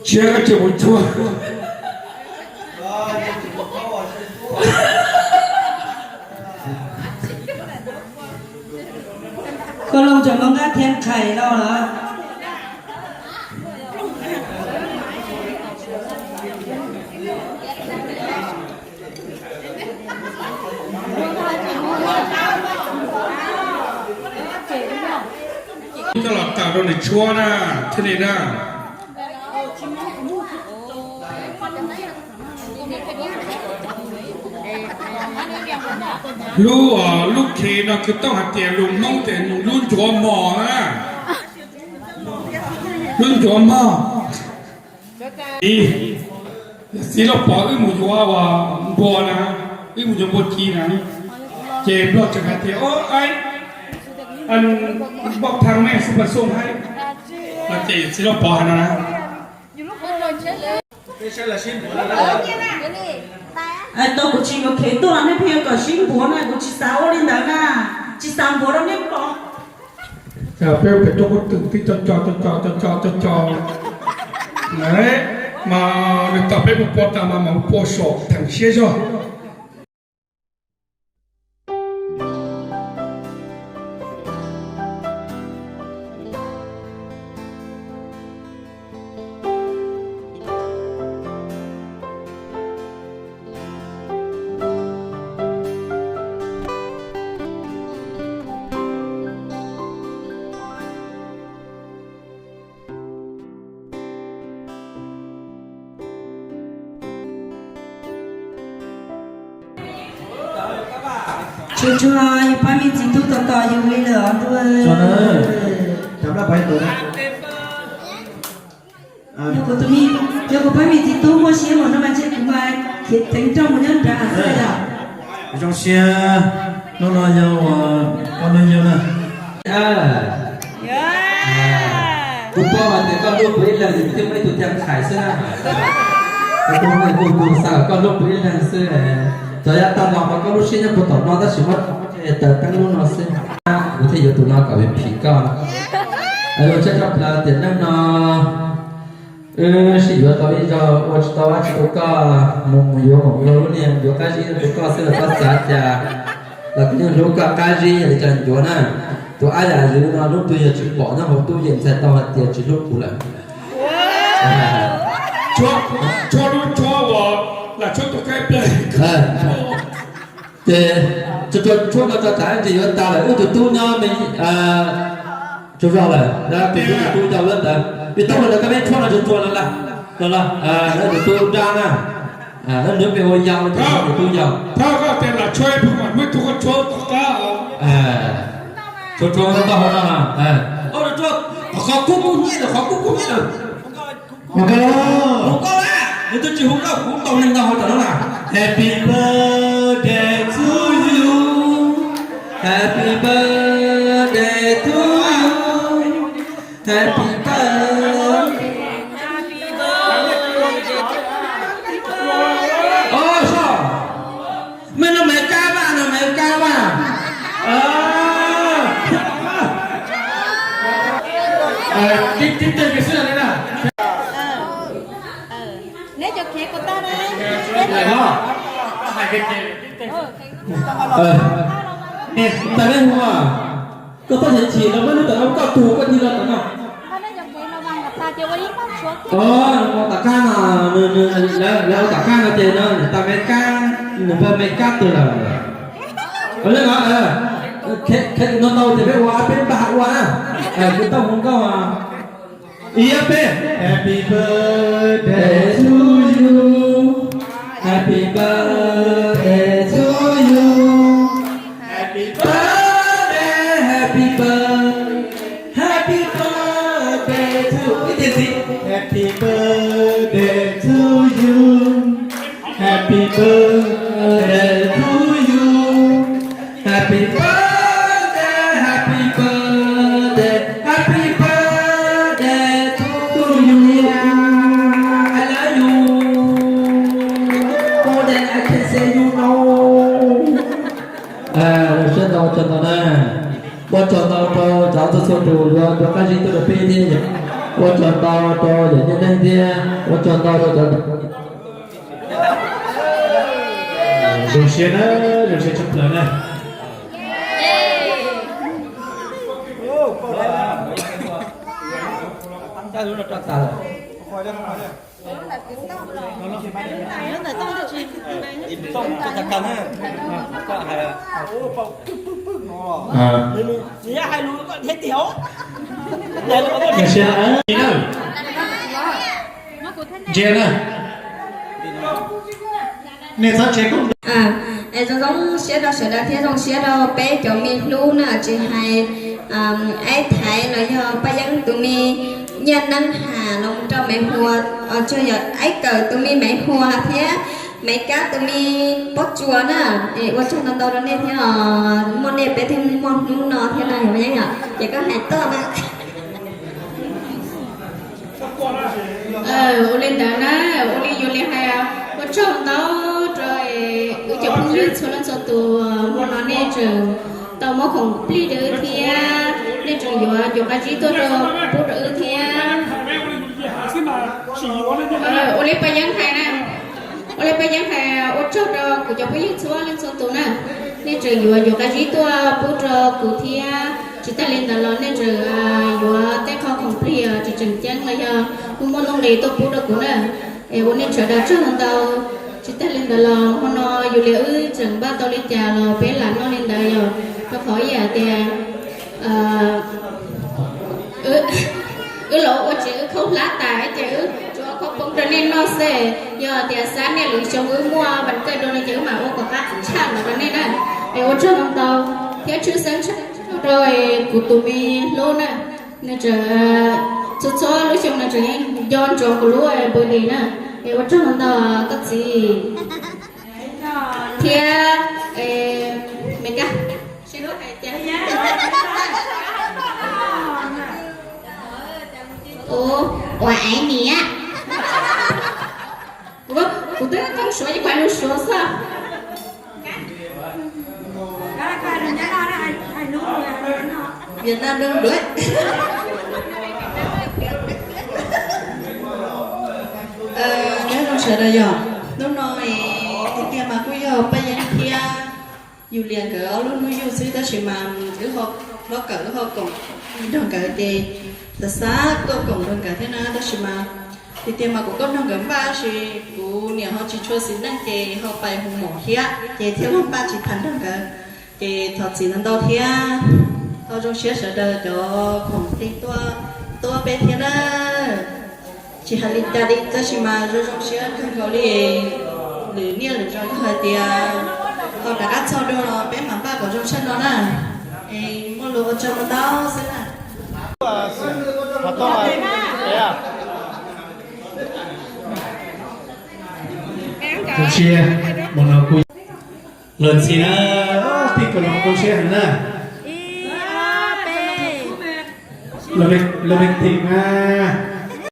Tshiab koj tsis mus tshuab. Koj los tseem los nqa thiab qhais no los. Coj los tawm rau nws tshuab na, thiaj li na. Lub, lub khi no kwv tooj hais tias lus Hmoob tias lub ncuav mog na. Lub ncuav mog. Ib, yawm txiv Lauj Pov wb mus yuav ua npua na, wb mus yuav npua ci na, ces Nplog tseem hais tias, o, aib, npauj thaj mej xub pas xub haib, no ces yawm txiv Lauj Pov hais no na. Tau kuv tsis yuav khev tuaj los nej pheej yuav kom sib npuav na, kuv tsis xav ua li ntawd na, tsis xav npuav rau nej pom. Peb pem tuaj kuv twm twb co co co co co co co co na, mas nws tau peb mus pua tas mas mam mus pua saum theem siab zog. Tsuag tsuag, yus pab me txiv tub tos tos yus li lawm os ntuj. Yog kuv pab me txiv tub muaj siab mus no mas ntshe kuv mas khiav ceev nrooj mus nyob nrad xwb yom. Zoo siab hnub no yog uas koj nug yug na. Kuv paub hais tias koj hlub kuv ib leeg, kuv thiaj muaj ib tug thiaj qhais xwb na. Kuv tus neeg kuj kuv xav koj hlub kuv ib leeg xwb. Cov yav tag los mas koj lub siab nyob puag tom no tab sis muab tso taws teeb lub no xwb. Kuv thiaj yuav tus no kom phim koj. Ua tsaug tshaj plaws tiam neej no wb sib yuav tau ib zaug ua tsis tau dab tsi rau koj, mus mus yuav mus rau lub niag yuav qab zib rau koj xwb los koj xav cas los kuv yeej hlub koj qab zib yog li cas ncuav na. Tus ab yam ywv no lub twg yog tsis pom nyob hauv tub yees txhais tau hais tias tsis hlub kuv lawm. Tshuab lub tshuab uas lam tshuab tus qaib plawg. Ces tshuab no tso tsam ntsis yuav tas lawm, wb tus tub nyob me tsaug zog lawm, tus tub yau lawm ntawd, peb tub los koj peb tshuab no tsuag tsuag no la, no la, tus tub nrab na, nws me ua yau, tus tub yau. Thov koj tias lam tshuab ib phug mas muaj ib tug koj tshuab tom qab. Tshuab tshuab tau hauv no, qhov kub kub hnyiab lawm, qhov kub kub hnyiab lawm. Hu koj, hu koj, nws twb tsis hu koj, kuv tau neeg no hauv tom no na. Happy birthday to you. Happy birthday to you. Happy birthday. Ov, soj. Mej no Mes Kab Vaj no, Mes Kab Vaj. Tib teg xwb na. Neb cov khev puas tag na? Hais tias, tas nej hu, koj txhob chim chim no, muab lub tom no koj tug koj tig los tom no. Ov, tom qab no, lawv ua tom qab no ces no nws tau Mes Kab, nws npawg Mes Kab twg lawm. Ua li no, no tau ces peb ua, peb npaj ua na. Kuv tau hu nkauj. Ib ob peb. Happy birthday to you. Happy birthday to you. Happy birthday, happy birthday, happy birthday to you. Ib tiam ntxiv. Happy birthday to you. Happy birthday to you. Happy birthday, happy birthday, happy birthday to you. I love you more than I can say you know. Sawv daws tsaug ntau na, ua tsaug ntau rau cov txhua txhua tus yuav qab zib tuaj rau peb thiab yom. Ua tsaug ntau rau yawm Nyiaj Neej thiab ua tsaug ntau rau cov zoo siab na, zoo siab tshaj plaws na. Ntsia na, nej txhob tseg kuv. Es zoo zoo siab rau sawv daws thiab zoo siab rau peb cov me hlub na, tsis hais Aib Thaiv los yog Paj Yeeb tus me Nyiaj Neeb Ham los rau Maiv Hua, tsuas yog Aib Kawm tus me Maiv Hua thiab Maiv Kab tus me Pob Tsuas na. Es ua tsaug ntau ntau rau nej thiab os, muaj nej peb thiaj muaj hnub no thiab na yom Paj Yeeb yom, ces koj hais tuaj na. Ua li ntawd na, ua li yus li hais, ua tsaug ntau rau wb cov phooj ywg txhua leej txhua tus, hmo no nej tseem tau muab khoom plig rau wb thiab, nej tseem yuav cov qab zib tuaj rau pub rau wb thiab. Ua li Paj Yeeb hais na, ua li Paj Yeeb hais, ua tsaug rau kuv cov phooj ywg txhua leej txhua tus na, nej tseem yuav cov qab zib tuaj pub rau kuv thiab. Tsis tag li ntawd los nej tseem yuav tej qho khoom plig tseem tseem ceeb los yog muaj muaj nuj nqis tuaj pub rau kuv na. Es ua nej sawv daws tsaug ntau. Tsis tag li ntawd los hmo no yus li wb tseem npaj tau li cas los peb lam noj li ntawd yom, rau qhov ib yam tias wb los ua tsev wb khaub hlab tas ces wb tsuas khaub poob rau nej noj xwb. Yog tias xav nej lwm xyoo wb muaj vas kawj dua no ces wb mam ua kom qab tshaj ntawd rau nej na. Es ua tsaug ntau ntau thiab tshwj xeeb tshaj rau kuv tus me hlub na, nws tseem txhua txhua lub xyoo nws tseem yeej nco ntsoov kuv lub birthday na. Es ua tsaug ntau ntau koj txiv thiab me kab. Ua aiv niam, kuv twb tau suav ib pab lus suav xwb. Việt Nam đông đuối. Nyob zoo sawv daws yom, hnub no tiag tiag mas kuj yog Paj Yeeb thiab Yus Lias nkawd ob lub hnub yug xwb, tab sis mas wb ho hlob Kawm wb ho koom nrog nkawd ces xav xav tuaj koom nrog nkawd thiab na, tab sis mas tiag tiag mas kuv kuj nrog nkawd npaj tab sis kuv niam ho tsis tshua xis neej ces ho pais hu mom thiab ces thiaj li npaj tsis tau nrog nkawd. Ces thov txim ntau ntau thiab, thov zoo siab sawv daws cov khoom plig tuaj tuaj peb thiab na. Tsis hais li cas li tab sis mas zoo zoo siab kawg nkaus li. Lwm niaj lwm zaus yog hais tias ho rov qab txog dua los peb mam npaj kom zoo tshaj no na. Es muaj lus ua tsaug ntau ntau xwb na. Ntsia, mus no kuj los ntxhi na, tij kawg los koob siab heev na. Los me tim na.